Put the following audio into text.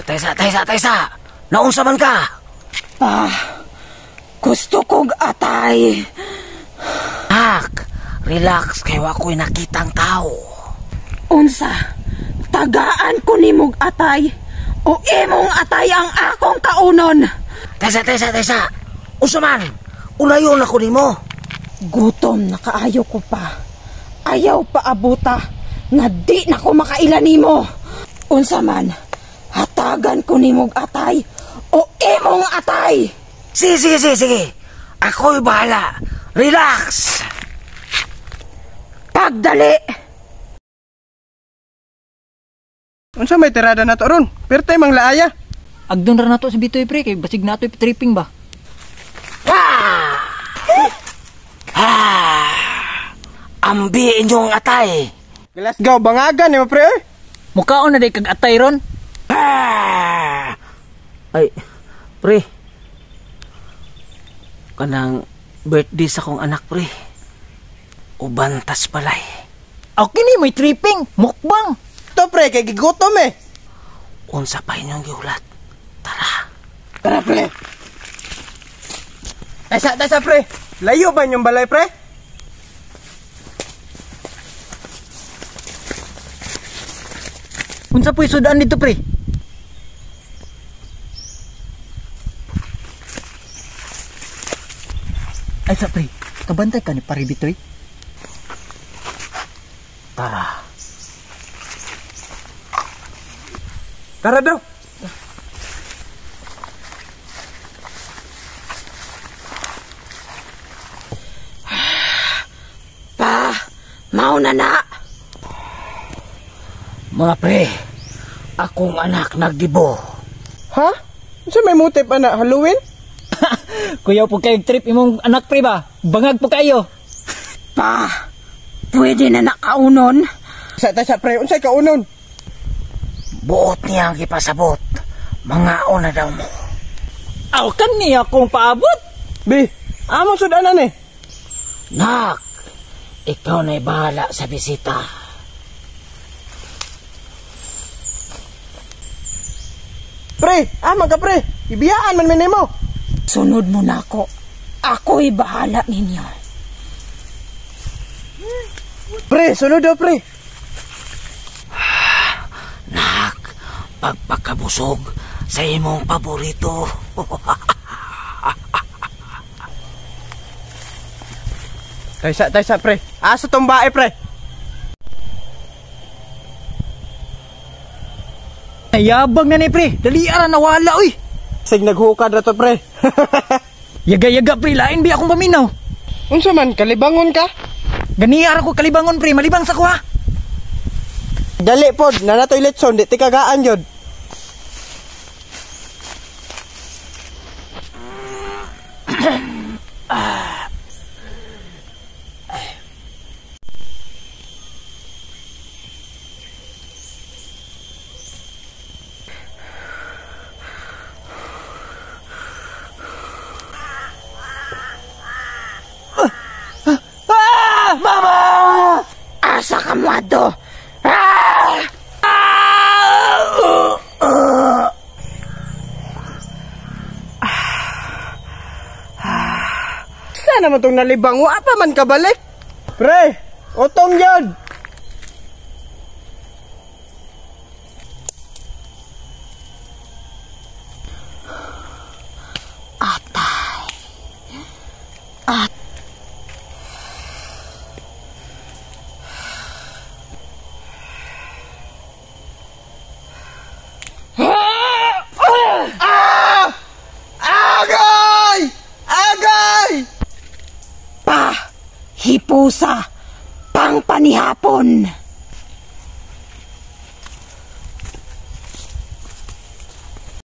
Taysa, taysa, taysa. Naunsa man ka? Pa, gusto kong atay. Nak, relax kay wa ko'y nakitang tao. Unsa? Tagaan ko nimog atay o imong atay ang akong kaunon. Taysa, taysa, taysa. Unsa man? Ulayon ako nimo. Gutom na kaayo ko pa. Ayaw pa abuta nga di na ko makaila nimo. Unsa man? Hatagan ko nimog atay o imong atay. Sige, sige, sige, sige. Ako'y bahala. Relax. Pagdali. Unsa may tirada na to ron? Pertay mang laaya. Agdon ra nato si Bitoy pre kay basig nato tripping ba. Ah! Ah! Ambi inyong atay. Glasgow bangagan ni mo pre. Oy. Mukaon na day kag atay ron. Ah! Ay, pre. Kanang birthday sa kong anak pre. Ubantas palay. Aw kini may tripping, mukbang. To pre kay gigutom eh. Unsa pa inyong gihulat? Tara. Tara pre. Taysa, taysa pre. Layo ba inyong balay pre? Unsa po'y sudan dito pre? Ay sa pre, kabantay ka ni pare Bitoy. Tara. Tara daw. Pa, mao na na. Mga pre, akong anak nagdibo. Ha? Unsa may motive ana Halloween? Kuyaw po kayo trip imong anak pre ba? Bangag po kayo. Pa, pwede na nakaunon. Sa taysa pre, unsay kaunon? Buot niya ang gipasabot. Mangaon na daw mo. Aw kan niya akong paabot. Bi, among sudanan eh. Nak, ikaw na'y bahala sa bisita. Pre, ama ka pre. Ibiyaan man minimo. Sunod mo na ako. Ako'y bahala ninyo. Pre, sunod daw pre. Nak, pagpakabusog sa imong paborito. Taysa, taysa pre. Asa tong bae pre? Yabang na ni pre. Dali ara nawala oy. Sig naghukad ra to pre. Yaga-yaga pre, lain bi akong paminaw. Unsa man kalibangon ka? Gani ara ko kalibangon pre, malibang sa kuha. Dali pod, na natoy litson, di tikagaan jud. Ah! Mama! Asa ka mo ato? Ah! Sana man tong nalibang, wa pa man kabalik. Pre, utong yun. Atay. At. Ah! Agay! Agay! Pa, hipusa, pangpanihapon.